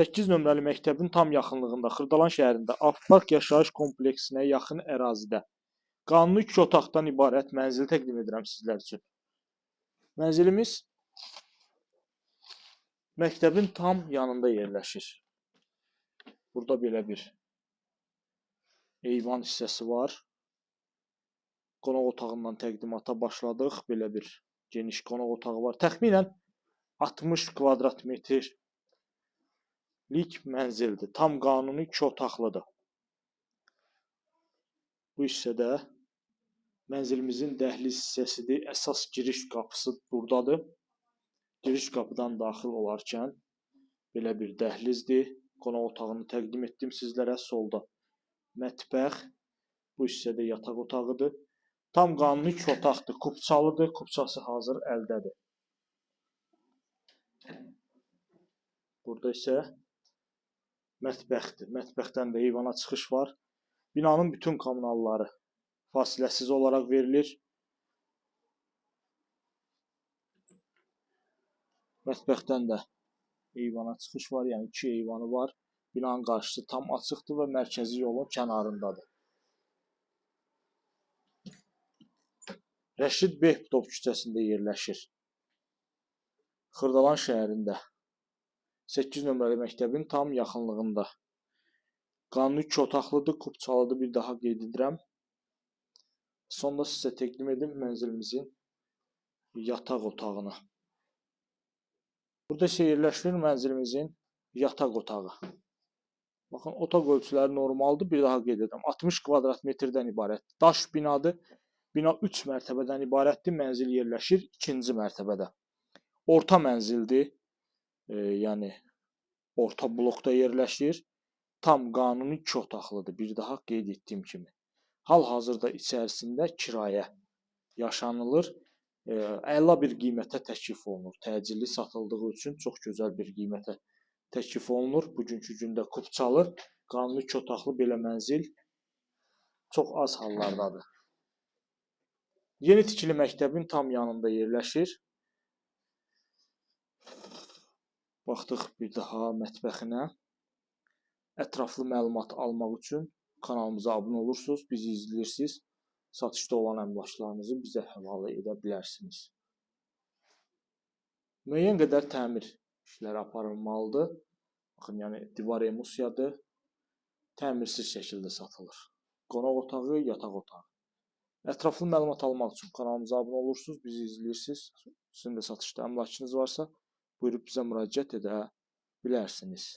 8 nömrəli məktəbin tam yaxınlığında, Xırdalan şəhərində, Avpark yaşayış kompleksinə yaxın ərazidə qanuni 2 otaqdan ibarət mənzil təqdim edirəm sizlər üçün. Mənzilimiz məktəbin tam yanında yerləşir. Burada belə bir eyvan hissəsi var. Qonaq otağından təqdimata başladıq. Belə bir geniş qonaq otağı var. Təxminən 60 kvadrat metrlik mənzildir. Tam qanuni 2 otaqlıdır. Bu hissədə mənzilimizin dəhliz hissəsidir. Əsas giriş qapısı buradadır. Giriş qapıdan daxil olarkən belə bir dəhlizdir. Qonaq otağını təqdim etdim sizlərə. Solda mətbəx, bu hissədə yataq otağıdır. Tam qanuni 2 otaqdır, kupçalıdır, kupçası hazır əldədir. Burada isə mətbəxdir. Mətbəxdən də eyvana çıxış var. Binanın bütün kommunalları fasiləsiz olaraq verilir. Mətbəxdən də eyvana çıxış var, yəni 2 eyvanı var. Binanın qarşısı tam açıqdır və mərkəzi yolun kənarındadır. Rəşid Behbudov küçəsində yerləşir. Xırdalan şəhərində 8 nömrəli məktəbin tam yaxınlığında. Qanuni 2 otaqlıdır, kupçalıdır, bir daha qeyd edirəm. Sonda sizə təqdim edim mənzilimizin yataq otağını. Burada isə yerləşir mənzilimizin yataq otağı. Baxın, otaq ölçüləri normaldır, bir daha qeyd edirəm. 60 kvadrat metrdən ibarət daş binadır. Bina 3 mərtəbədən ibarətdir. Mənzil yerləşir 2-ci mərtəbədə. Orta mənzildir. Yəni orta blokda yerləşir. Tam qanuni 2 otaqlıdır. Bir daha qeyd etdiyim kimi. Hal-hazırda içərisində kirayə yaşanılır. Əla bir qiymətə təklif olunur. Təcilli satıldığı üçün çox gözəl bir qiymətə təklif olunur. Bugünkü gündə kupçalı, qanuni 2 otaqlı belə mənzil çox az hallardadır. Yeni tikili məktəbin tam yanında yerləşir. Baxdıq bir daha mətbəxinə. Ətraflı məlumat almaq üçün kanalımıza abunə olursunuz, bizi izləyirsiniz. Satışda olan əmlaklarınızı bizə həvalə edə bilərsiniz. Müəyyən qədər təmir işləri aparılmalıdır. Baxın, yəni divar emulsiyadır. Təmirsiz şəkildə satılır. Qonaq otağı, yataq otağı. Ətraflı məlumat almaq üçün kanalımıza abunə olursunuz, bizi izləyirsiniz. Sizin də satışda əmlakınız varsa, buyurub bizə müraciət edə bilərsiniz.